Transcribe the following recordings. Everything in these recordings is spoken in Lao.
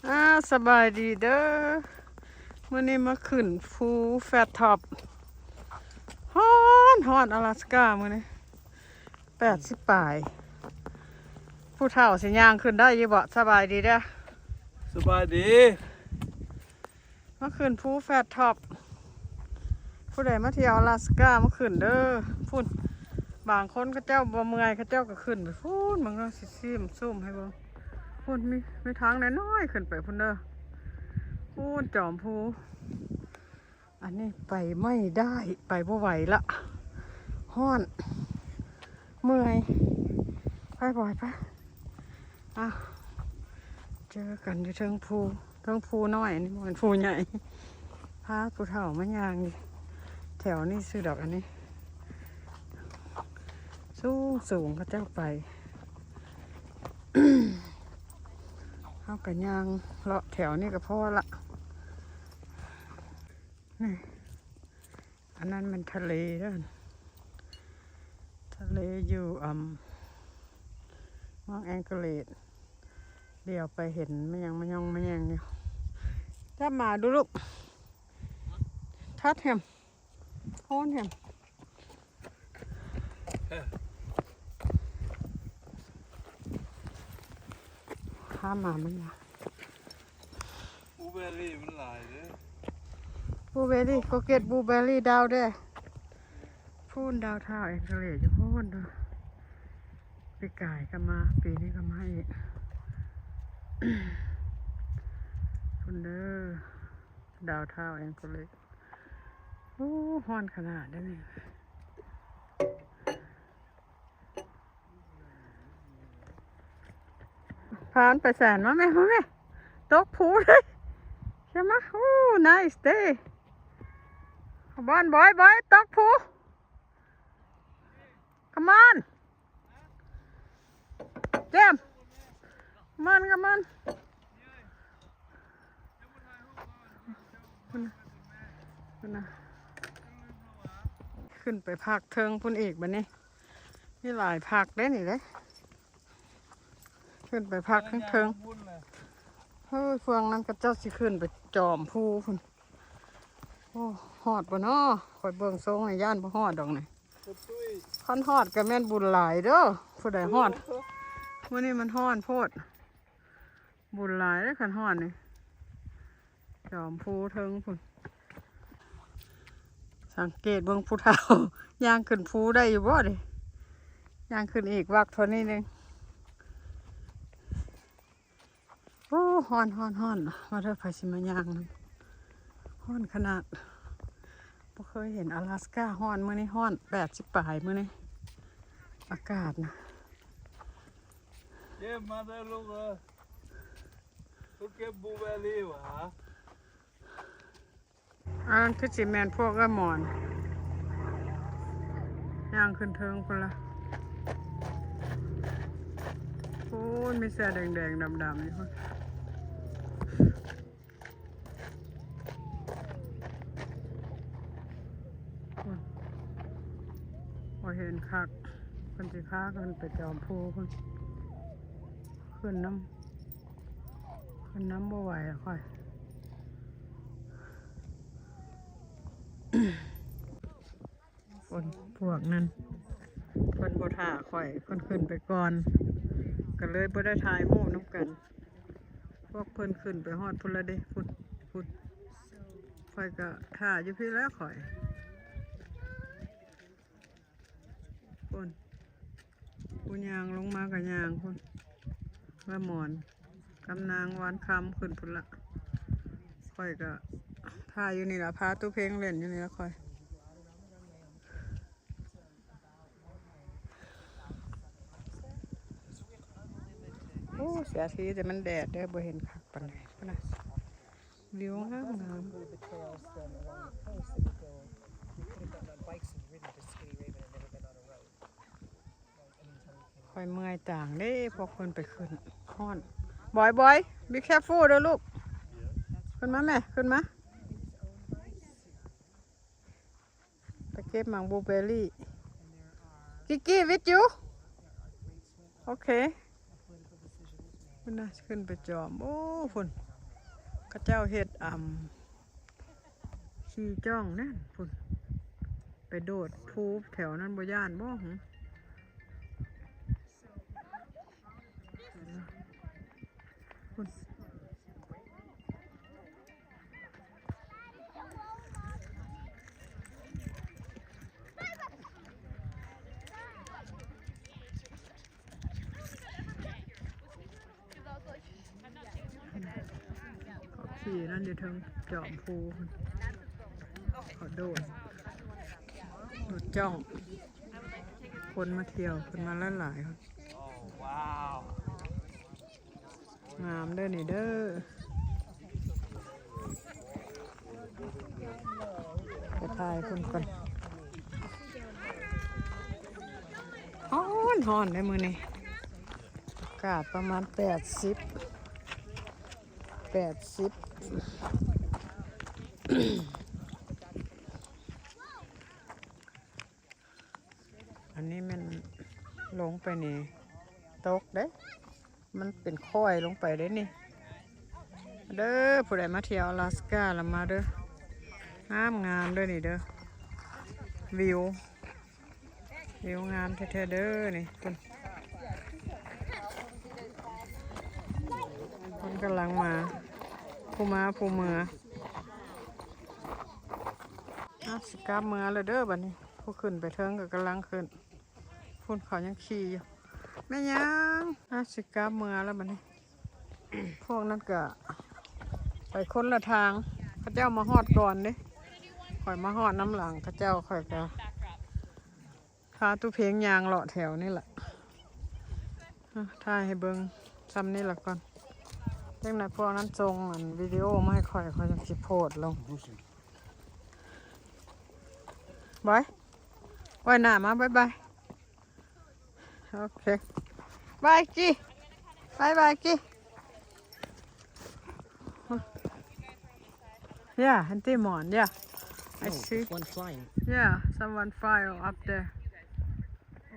ອ້າວ ສະບາຍດີເດີ ມື້ນີ້ມາຂຶ້ນພູແຟດທັອບ ຮ້ອນ ຮ້ອນອາລາສກາມື້ນີ້ ແປດສິບປາຍ ຜູ້ເຖົ້າຊິຍ່າງຂຶ້ນໄດ້ຢູ່ບໍ່? ສະບາຍດີເດີ ສະບາຍດີ. ມາຂຶ້ນພູແຟດທັອບ ຜູ້ໃດມາທ່ຽວອາລາສກາມາຂຶ້ນເດີ ພຸ້ນ ບາງຄົນເຂົາເຈົ້າບໍ່ເມື່ອຍ ເຂົາເຈົ້າກໍຂຶ້ນໄປພຸ້ນ ເບິ່ງເດີ ຊິຊູມໃຫ້ເບິ່ງ ພຸ້ນ ມີ ມີທາງນ້ອຍໆຂຶ້ນໄປພຸ້ນເດີ ພຸ້ນ ຈອມພູ. ອັນນີ້ໄປໄມ່ໄດ້ ໄປບໍ່ໄຫວລະ ຮ້ອນ ເມື່ອຍ ໄປ ບອຍ ໄປ. ອ້າວ ເຈີກັນຢູ່ເທິງພູ ເທິງພູນ້ອຍ ອັນນີ້ບໍ່ແມ່ນພູໃຫຍ່ ພາຜູ້ເຖົ້າມາຍ່າງຢູ່ແຖວນີ້ຊື່ດອກ ອັນນີ້ສູງໆ ເຂົາເຈົ້າໄປ ເຮົາກໍຍ່າງເລາະແຖວນີ້ກໍພໍລະ. ນີ້ ອັນນັ້ນມັນທະເລເດີ ທະເລຢູ່ ອາ ເມືອງແອງເກີເລດ ດຽວໄປເຫັນມະຍັງມະຍອງມະແຍງຢູ່ ຈັບໝາດູລູກ touch him, hold him. ພາມາມັນລະ ບລູເບີຣີມັນຫຼາຍເດີ ບລູເບີຣີ go get blueberry down there ພຸ້ນ ດາວທາວແອງເກີເລດຢູ່ພຸ້ນເດີ ປີກາຍກໍມາ ປີນີ້ກໍມາອີກ ພຸ້ນເດີ ດາວທາວແອງເກີເລດ. ໂອ້ ຮ້ອນຂະໜາດເດ້ນີ້ ພາມັນໄປແສນ ມາແມ່ ມາແມ່ ຕົກພູເດ້ ເຂົ້າມາ ໂອ້ nice day ບອນ ບອຍ ບອຍ ຕົກພູ Come on ເຈມ Come on, come on ພຸ້ນນະ ພຸ້ນນະ ຂຶ້ນໄປພັກເທິງພຸ້ນອີກບັດນີ້ ມີຫຼາຍພັກເດ້ນີ້ເດ້ ຂຶ້ນໄປພັກເທິງໆ ເຮີ້ຍ ພວກນັ້ນເຂົາເຈົ້າຊິຂຶ້ນໄປຈອມພູພຸ້ນ. ໂອ້ ຮອດບໍ່ນໍ? ຂ້ອຍເບິ່ງຊົງນີ້ຢ້ານບໍ່ຮອດດອກນີ້ ຄັນຮອດກໍແມ່ນບຸນຫຼາຍເດີ ຜູ້ໃດຮອດ ມື້ນີ້ມັນຮ້ອນໂພດ ບຸນຫຼາຍເດ້ຄັນຮອດນີ້ ຈອມພູເທິງພຸ້ນ ສັງເກດເບິ່ງຜູ້ເຖົ້າ ຍ່າງຂຶ້ນພູໄດ້ຢູ່ບໍ່ເດ ຍ່າງຂຶ້ນອີກວັກເທົ່ານີ້ໜຶ່ງ. ໂອ້ ຮ້ອນໆໆ ມາເດີ ໃຜຊິມາຍ່າງນຳ ຮ້ອນຂະໜາດ ບໍ່ເຄີຍເຫັນອາລາສກາຮ້ອນ ມື້ນີ້ຮ້ອນ ແປດສິບປາຍມື້ນີ້ ອາກາດນະ ເຈມ ມາເດີລູກເອີຍ ໄປເກັບບລູເບີຣີຫວາ? ອັນນັ້ນຄືຊິແມ່ນພວກເອື້ອຍໝອນ ຍ່າງຂຶ້ນເທິງພຸ້ນລະ ໂອ້ຍ ມີເສື້ອແດງໆ ດຳໆ ຢູ່ພຸ້ນ ບໍ່ເຫັນຄັກ ເພິ່ນຊິພາກັນໄປຈອມພູພຸ້ນ ຂຶ້ນນຳ ຂຶ້ນນຳບໍ່ໄຫວລະຂ້ອຍ ຄົນພວກນັ້ນ ເພິ່ນບໍ່ຖ້າຂ້ອຍ ເພິ່ນຂຶ້ນໄປກ່ອນ ກໍເລີຍບໍ່ໄດ້ຖ່າຍຮູບນຳກັນ ພວກເພິ່ນຂຶ້ນໄປຮອດພຸ້ນລະເດ້ ພຸ້ນ ພຸ້ນ ຂ້ອຍກໍຖ້າຢູ່ພີ້ແຫຼະຂ້ອຍ ພຸ້ນ ຜູ້ຍ່າງລົງມາກໍຍ່າງພຸ້ນ ວ່າໝອນກັບນາງວານຄຳຂຶ້ນພຸ້ນລະ ຂ້ອຍກໍຖ້າຢູ່ນີ້ລະ ພາຕູ້ເພັງເລ່ນຢູ່ນີ້ລະຂ້ອຍ. ໂອ້ ເສຍທີແຕ່ມັນແດດເດີ ບໍ່ເຫັນຄັກປານໃດພຸ້ນນະ ວິວງາມໆ. ຂ້ອຍເມື່ອຍຕາງເດ້ ພວກເພິ່ນໄປຂຶ້ນ ຮ້ອນ. ບອຍ ບອຍ be careful ເດີລູກ ຂຶ້ນມາແມ່ ຂຶ້ນມາ ໄປເກັບໝາກບລູເບີຣີ. ກິກກີ້ with you? ໂອເຄ ພຸ້ນນະ ຂຶ້ນໄປຈອມ ໂອ້ ພຸ້ນ. ເຂົາເຈົ້າເຮັດ ອຳ ຂີ່ຈ້ອງນັ້ນພຸ້ນ ໄປໂດດພູແຖວນັ້ນບໍ່ຢ້ານບໍ່ຫື? ພຸ້ນ. ເຂົາຂີ່ນັ້ນຢູ່ເທິງຈອມພູ ເຂົາໂດດ ໂດດຈ້ອງ ຄົນມາທ່ຽວ ເພິ່ນມາຫຼາຍໆ. ງາມເດີນີ້ເດີ ໄປຖ່າຍເພິ່ນກ່ອນ. ຮ້ອນໆ ເດ້ມື້ນີ້ ອາກາດປະມານແປດສິບ ແປດສິບ. ອັນນີ້ແມ່ນລົງໄປນີ້ຕົກເດ້ ມັນເປັນຄ້ອຍລົງໄປເດ້ນີ້. ເດີ ຜູ້ໃດມາທ່ຽວອາລາສກາລະມາເດີ ງາມໆ ເດີນີ້ເດີ ວິວ ວິວງາມແທ້ໆ ເດີນີ້. ເພິ່ນ ເພິ່ນກຳລັງມາ ຜູ້ມາຜູ້ເມືອ. ອາ ຊິກັບເມືອແລ້ວເດີບັດນີ້ ຜູ້ຂຶ້ນໄປເທິງກໍກຳລັງຂຶ້ນ ພຸ້ນເຂົາຍັງຂີ່ຢູ່. ແມ່ນຫຍັງ? ອາ ຊິກັບເມືອແລ້ວບັດນີ້ ພວກນັ້ນກະໄປຄົນລະທາງ ເຂົາເຈົ້າມາຮອດກ່ອນເດ້ ຂ້ອຍມາຮອດນຳຫຼັງເຂົາເຈົ້າ ຂ້ອຍກະພາຕູ້ເພັງຍ່າງເລາະແຖວນີ້ລະ. ອາ ຖ່າຍໃຫ້ເບິ່ງຊ່ຳນີ້ລະກ່ອນ ຈັ່ງໃດພວກນັ້ນສົ່ງອັນວິດີໂອມາໃຫ້ຂ້ອຍ ຂ້ອຍຈັ່ງຊິໂພສລົງ. ບາຍ ວ່າຍນ້ຳມາ ບາຍບາຍ. ໂອເຄ ບາຍກີ້ ບາຍບາຍກີ້. Yeah, and Timon, yeah. I see. One flying. Yeah, someone fly up there.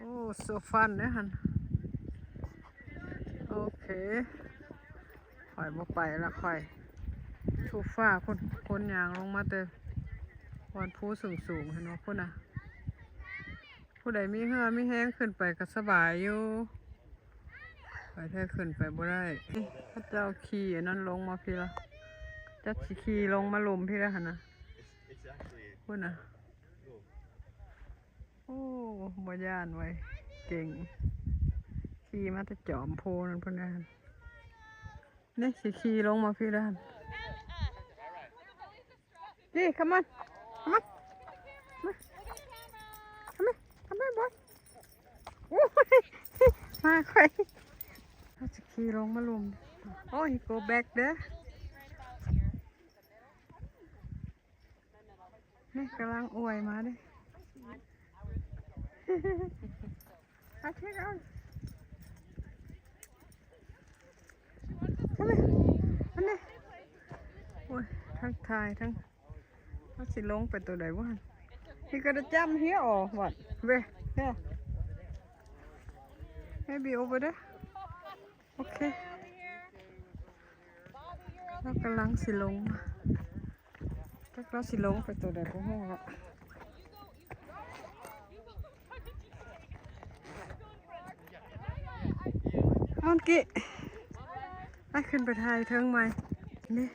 Oh, so fun ເດ້ຫັ້ນ. ໂອເຄ ຂ້ອຍບໍ່ໄປລະຂ້ອຍ too far ພຸ້ນ ຄົນຍ່າງລົງມາແຕ່ບ່ອນພູສູງໆ ເຫັນບໍ່ພຸ້ນນະ. ຜູ້ໃດມີເຫື່ອມີແຮງຂຶ້ນໄປກໍສະບາຍຢູ່ ຂ້ອຍແທ້ຂຶ້ນໄປບໍ່ໄດ້. ເຂົາເຈົ້າຂີ່ອັນນັ້ນລົງມາພີ້ລະ ຈັກຊິຂີ່ລົງມາລຸ່ມພີ້ລະຫັ້ນນະ ພຸ້ນນະ. ໂອ້ ບໍ່ຢ້ານເວີຍ ເກັ່ງ ຂີ່ມາແຕ່ຈອມພູນັ້ນພຸ້ນນະ. ນີ້ຊິຂີ່ລົງມາພີ້ເດີ. ນີ້ come on, come on, come on, come on, come on boy. ໂອ້ຍ ມາຂ້ອຍ ເຮົາຊິຂີ່ລົງມາລຸ່ມ. ໂອ້ຍ go back ເດີ. ນີ້ກຳລັງອວຍມາເດ້. ເອົາເທກເອົາ ເອົາແມ່ ເອົາແມ່. ໂອ້ຍ ທັງຖ່າຍທັງ ເຮົາຊິລົງໄປໂຕໃດວະຫັ້ນ? He gotta jump here or what? Where? Here. Maybe over there. ໂອເຄ ລາວກຳລັງຊິລົງ ຈັກລາວຊິລົງໄປໂຕໃດບໍ່ຮູ້ລະ. Monkey ໄປຂຶ້ນໄປຖ່າຍເທິງໃໝ່. ນີ້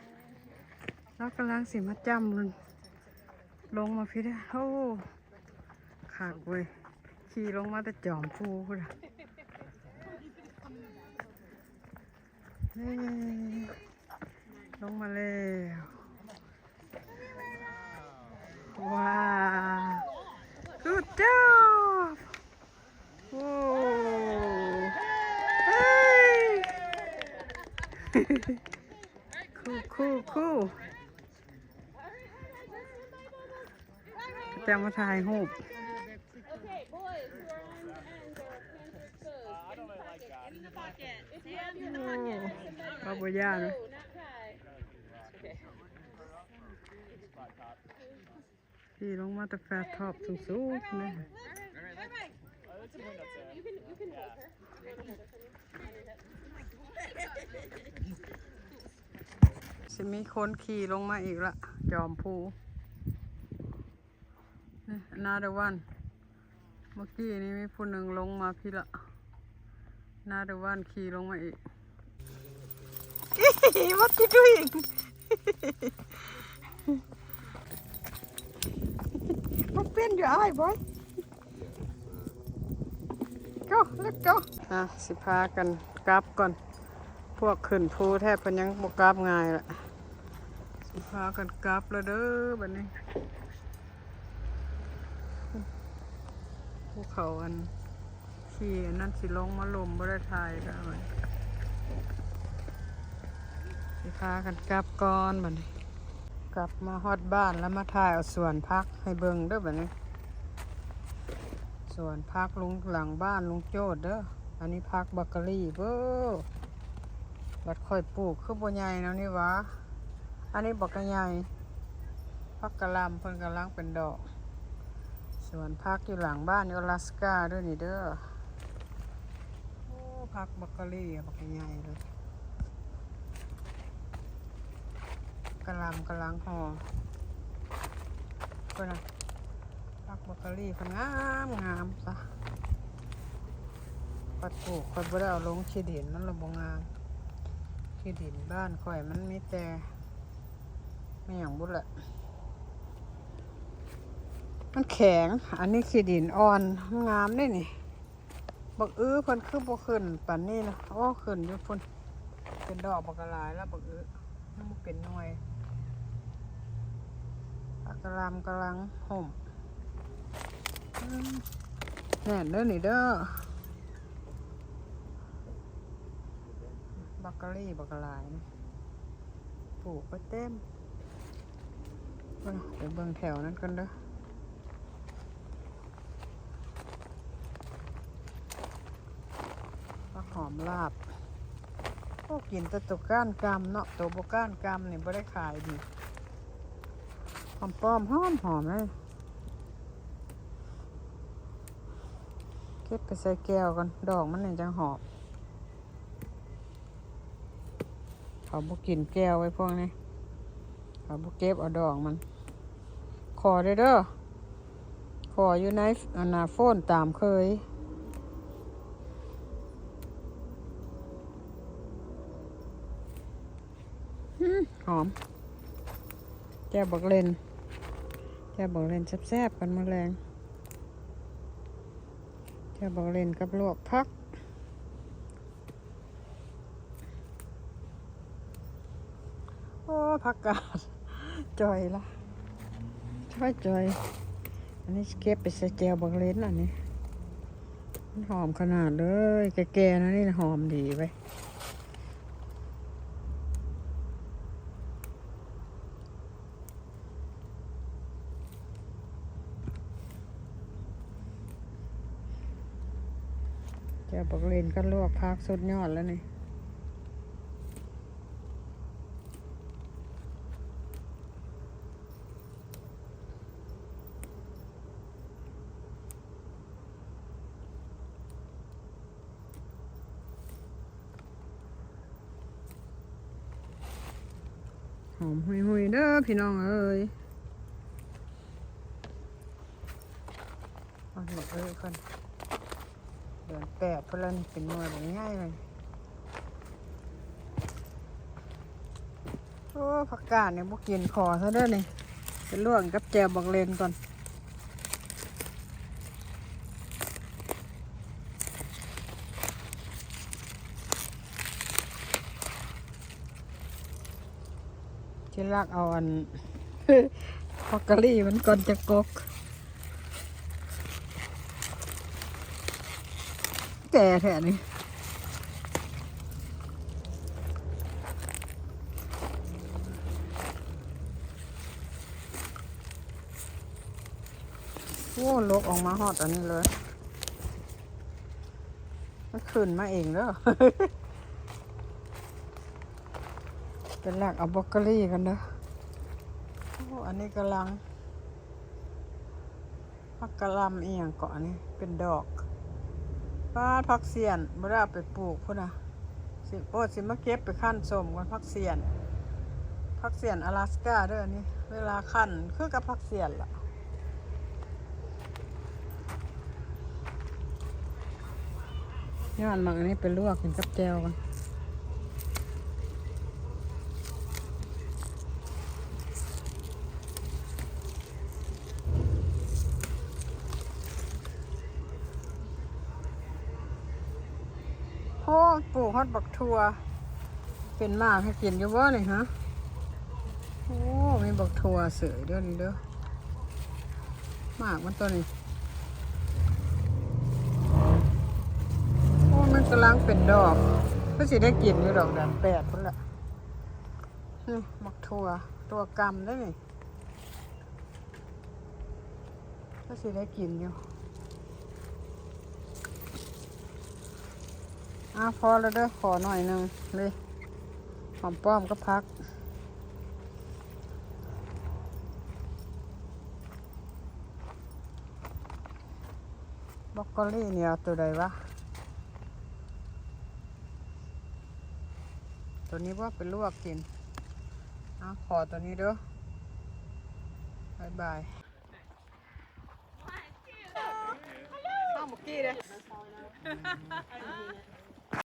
ລາວກຳລັງຊິມາຈ້ຳລົງມາພີ້ເດີ. ໂອ້ ຄັກເວີຍ ຂີ່ລົງມາແຕ່ຈອມພູພຸ້ນນະ. ເອີ ລົງມາແລ້ວ. ວ້າວ good job. ໂອ້ ເຮີ້ຍ cool cool cool. ເຈົ້າມາຖ່າຍຮູບ. ໂອ້ ເຂົາບໍ່ຢ້ານເນາະ. ຂີ່ລົງມາແຕ່ flat top ສູງໆ ເລີຍ. ເອີ ເປັນຫຍັງ? ມີຄົນຂີ່ລົງມາອີກລະ ຈອມພູ. ນີ້ another one. ເມື່ອກີ້ນີ້ມີຜູ້ໜຶ່ງລົງມາພີ້ລະ another one ຂີ່ລົງມາອີກ. What you doing? Open your eye, boy. Go, let's go. ອ່ະ ຊິພາກັນກັບກ່ອນ. ພວກຂຶ້ນພູແທ້ ເພິ່ນຍັງບໍ່ກັບງ່າຍລະ. ຊິພາກັນກັບລະເດີບັດນີ້. ພູເຂົາອັນ ຂີ່ອັນນັ້ນຊິລົງມາລົມບໍ່ໄດ້ຖ່າຍແລ້ວ. ຊິພາກັນກັບກ່ອນບັດນີ້. ກັບມາຮອດບ້ານແລ້ວ ມາຖ່າຍເອົາສວນຜັກໃຫ້ເບິ່ງເດີບັດນີ້. ສວນຜັກລຸງ ຫຼັງບ້ານລຸງໂຈດເດີ. ອັນນີ້ຜັກບັກກະລີເບີ. ບັດຂ້ອຍປູກຄືບໍ່ໃຫຍ່ແນວນີ້ຫວາ? ອັນນີ້ບັກກະໃຫຍ່. ຜັກກະຫຼ່ຳເພິ່ນກຳລັງເປັນດອກ. ສວນຜັກຢູ່ຫຼັງບ້ານຢູ່ອາລາສກາເດີນີ້ເດີ. ໂອ້ ຜັກບັກກະລີບັກໃຫຍ່ເລີຍ. ກະຫຼ່ຳກຳລັງຫໍ່. ເບິ່ງນະ ຜັກບັກກະລີເພິ່ນງາມງາມຊະ. ຂ້ອຍປູກ ຂ້ອຍບໍ່ໄດ້ເອົາລົງຂີ້ດິນ ມັນລະບໍ່ງາມ. ຂີ້ດິນບ້ານຂ້ອຍມັນມີແຕ່ ແມ່ນຫຍັງບຸລະ ມັນແຂງ. ອັນນີ້ຂີ້ດິນອ່ອນ ງາມເດ້ນີ້. ບັກອຶເພິ່ນຄືບໍ່ຂຶ້ນປານນີ້ນະ? ໂອ້ ຂຶ້ນຢູ່ພຸ້ນ ເປັນດອກບັກຫຼາຍລະບັກອຶ ຍັງບໍ່ເປັນໜ່ວຍ. ຜັກກະຫຼ່ຳກຳລັງຫົ່ມ. ອືມ ແໜ້ນເດີນີ້ເດີ. ບັກກະລີບັກຫຼາຍ ປູກໄວ້ເຕັມ. ເບິ່ງ ໄປເບິ່ງແຖວນັ້ນກ່ອນເດີ. ຜັກຫອມລາບ. ໂອ້ ກິນແຕ່ໂຕກ້ານກຳເນາະ ໂຕບໍ່ກ້ານກຳນີ້ບໍ່ໄດ້ຂາຍດີ. ຫອມປ້ອມຫອມໆ ເລີຍ. ເກັບໄປໃສ່ແກ້ວກ່ອນ ດອກມັນນີ້ຈັ່ງຫອມ. ເຂົາບໍ່ກິນແກ້ວໄອ້ພວກນີ້ ເຂົາບໍ່ເກັບເອົາດອກມັນ. ຂໍເດີ ເດີ ຂໍຢູ່ໃນ ອັນນ່າ ໂຟນຕາມເຄີຍ. ຫອມ ແຈ່ວບັກເລັ່ນ ແຈ່ວບັກເລັ່ນແຊບໆ ກັນມື້ແລງ. ແຈ່ວບັກເລັ່ນກັບລວກຜັກ. ໂອ້ ຜັກກາດຈ່ອຍລະ ຈ່ອຍໆ. ອັນນີ້ເກັບໄປໃສ່ແຈ່ວບັກເລັ່ນ ອັນນີ້ ມັນຫອມຂະໜາດເລີຍ. ແກ່ໆ ແນວນີ້ນະຫອມດີເວີຍ. ແຈ່ວບັກເລັ່ນກັບລວກຜັກສຸດຍອດແລ້ວນີ້. ຫອມຫຸຍໆ ເດີພີ່ນ້ອງເອີຍ. ເອົາດອກເອີ່ເພິ່ນ ເດືອນແປດພຸ້ນລະນີ້ ເປັນໜ່ວຍບັກໃຫຍ່ເລີຍ. ໂອ້ ຜັກກາດນີ້ບໍ່ກິນ ຂໍຊະເດີນີ້. ໄປລວກກັບແຈ່ວບັກເລັ່ນກ່ອນ. ຊິລັກເອົາອັນ ບັອກກະລີມັນກ່ອນຈະກົກ. ແກ່ແທ້ນີ້. ໂອ້ ຫຼົກອອກມາຮອດອັນນີ້ເລີຍ. ມັນຂຶ້ນມາເອງເດີ. ໄປລັກເອົາບັອກກະລີກ່ອນເດີ. ໂອ້ ອັນນີ້ກຳລັງ ຜັກກະຫຼ່ຳອີ່ຫຍັງເກາະ ອັນນີ້ເປັນດອກ. ປາດ ຜັກສຽນ ບໍ່ໄດ້ເອົາໄປປູກພຸ້ນນະ. ຊິ ໂອ້ ຊິມາເກັບໄປຄັ້ນສົ້ມກ່ອນ ຜັກສຽນ. ຜັກສຽນອາລາສກາເດີ ອັນນີ້ເວລາຄັນຄືກັບຜັກສຽນລະ. ຍ້ອນໝາກອັນນີ້ໄປລວກກິນກັບແຈ່ວກ່ອນ. ໂອ້ ປູກຮອດບັກຖົ່ວ ເປັນໝາກໃຫ້ກິນຢູ່ບໍ່ນີ້ຫະ? ໂອ້ ມີບັກຖົ່ວເສີຍເດີນີ້ເດີ ໝາກມັນຕົວນີ້. ໂອ້ ມັນກຳລັງເປັນດອກ ຄືຊິໄດ້ກິນຢູ່ດອກ ເດືອນແປດພຸ້ນລະ. ນີ້ບັກຖົ່ວ ຕົວກຳເດ້ນີ້. ກໍຊິໄດ້ກິນຢູ່. ອ້າວ ພໍແລ້ວເດີ ຂໍໜ້ອຍໜຶ່ງເລີຍ ຫອມປ້ອມກັບຜັກ. ບຣອກໂກລີນີ້ເອົາໂຕໃດວະ? ໂຕນີ້ບໍ່ ໄປລວກກິນ. ເອົາ ຂໍໂຕນີ້ເດີ ບາຍບາຍ. ເອົາໝົກກີ້ເດ້.